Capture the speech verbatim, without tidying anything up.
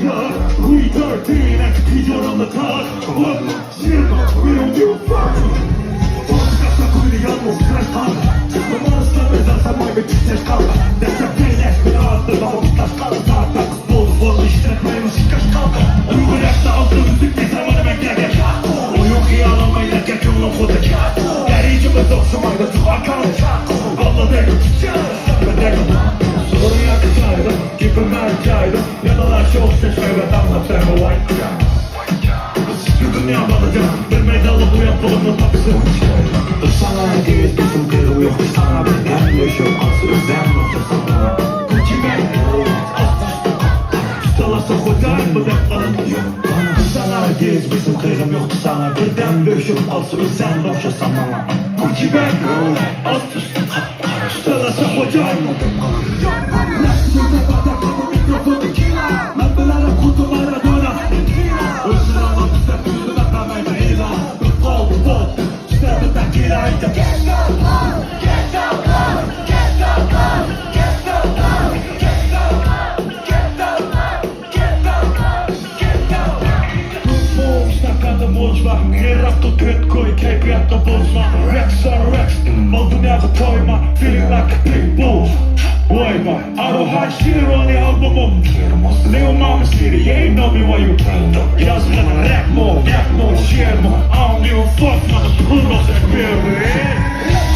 We thirteen and the P J on the top. What? Shit, we don't give a fuck. Fuck, that's not cool, y'all know, that's hot. Just the monster, that's outside my bitch, that's hot. That's a thing, that's been out the bubble, that's hot, that's hot. Bol, bol, işletmeyin, şikaş kaldı. Uygulakta altı müzik, ne zaman ben geldim. Oyun hıyal almayın, erkek yolun kodu. Derece ve doksumaydı, tuvakan. Vallahi tutacağız, ben de tutacağız. Soruya kıçaydım, gibi mercaydım. Yalalar çok ses ve damla sen o white. Şu dünya balaca, bir meydanlık uyan bulunma tapısı. Sana herkes bizim kızım yok, sana bir yanlışım az özen yoksa sana. Kime? Salasa hocam mı ben alın yok. Sana herkes bizim kızım yok, sana birden düşüp az özen yoksa sana. Kime? Salasa hocam mı ben alın yok. Staccato, punchline, yer altı tüet koy, keyfiyatı bozma. Rex on Rex, mal dünyada toyma. Feeling like a pit bull. Why my? I don't hide shit on the album. Lil Mama City, yeah, you know me why you play. Yazgın rap mı, rap mı, share mı? I don't give a fuck, motherfucker, experience.